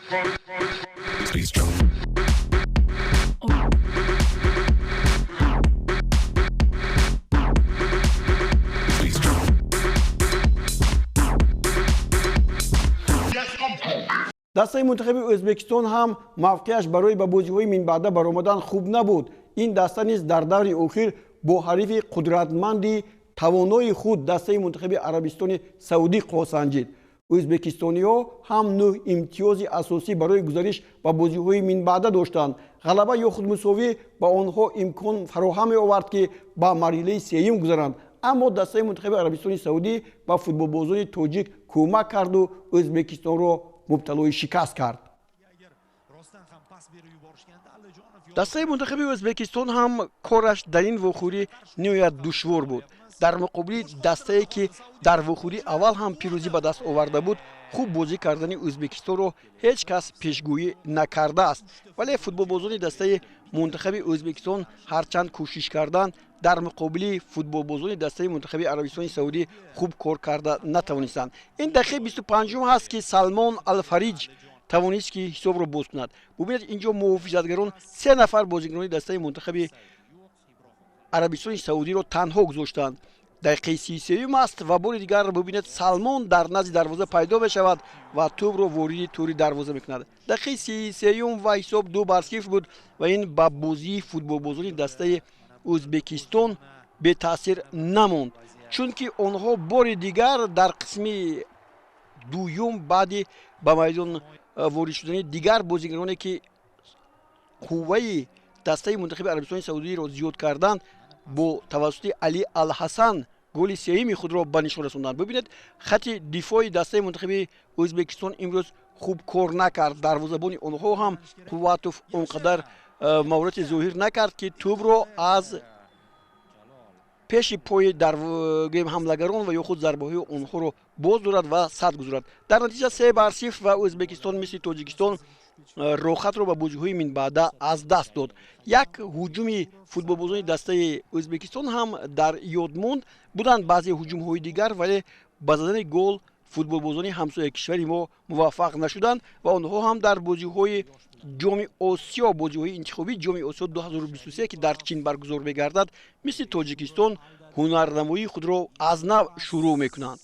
Дастаи мунтахаби Ӯзбекистон ҳам мавқеаш барои ба бозиҳои минбаъда баромадан хуб набуд. Ин даста низ дар даври охир бо ҳарифи қудратманди тавонои худ, дастаи мунтахаби Арабистони Саудӣ, қуввасанҷид. Ӯзбекистониҳо ҳам нӯҳ имтиёзи асосӣ барои гузариш ба бозиҳои минбаъда доштанд. Ғалаба ё худ мусовӣ ба онҳо имкон фароҳам меовард, ки ба марҳилаи сеюм гузаранд. Аммо дастаи мунтахаби Арабистони Саудӣ ба футболбозони тоҷик кӯмак карду Ӯзбекистонро мубталои шикаст кард. Дастаи мунтахаби Ӯзбекистон ҳам кораш дар ин вохӯрӣ ниҳоят душвор буд. Дар муқобили дастае, ки дар вохӯрии аввал ҳам пирӯзӣ ба даст оварда буд, хуб бозӣ кардани Ӯзбекистонро ҳеҷ кас пешгӯӣ накардааст. Вале футболбозони дастаи мунтахаби Ӯзбекистон ҳарчанд кӯшиш карданд, дар муқобили футболбозони дастаи мунтахаби Арабистони Саудӣ хуб кор карда натавонистанд. Ин дақиқаи 25-ум ҳаст, ки Салмон Алфариҷ тавонист, ки ҳисобро боз кунад. Бубинед, инҷо муҳофизатгарон се нафар бозигарони дастаи мунтахаби Арабистони Саудиро танҳо гузоштанд. Дақиқаи 33-юм аст ва бори дигар бубинед, Салмон дар назди дарвоза пайдо мешавад ва тӯбро вориди тӯри дарвоза мекунад. Дақиқаи 33-юм ва ҳисоб 2-0 буд ва ин ба бозии футболбозони дастаи Ӯзбекистон бетаъсир намонд, чунки онҳо бори дигар дар қисми дуюм баъди ба майдон ворид шудани дигар бозигароне, ки қувваи дастаи мунтахаби Арабистони Саудиро зиёд карданд, бо тавассути Али Алҳасан голи сеюми худро ба нишон расонданд. Бибинед, хати дифои дастаи мунтахаби Ӯзбекистон имрӯз хуб кор накард. Дарвозабони онҳо ҳам Қувватов он қадар маҳорати зоҳир накард, ки тӯбро аз пеши пои гӯем ҳамлагарон ва ё худ зарбаҳои онҳоро боз дорад ва сад гузорад. Дар натиҷа 3-0 ва Ӯзбекистон мисли Тоҷикистон роҳхатро ба бозиҳои минбаъда аз даст дод. Як ҳуҷуми футболбозони дастаи Ӯзбекистон ҳам дар ёд монд. Буданд баъзе ҳуҷумҳои дигар, вале ба задани гол футболбозони ҳамсоя кишвари мо муваффақ нашуданд ва онҳо ҳам дар бозиҳои Ҷоми Осиё, бозиҳои интихобии Ҷоми Осиё 2023, ки дар Чин баргузор мегардад, мисли Тоҷикистон ҳунарнамоии худро аз нав шурӯъ мекунанд.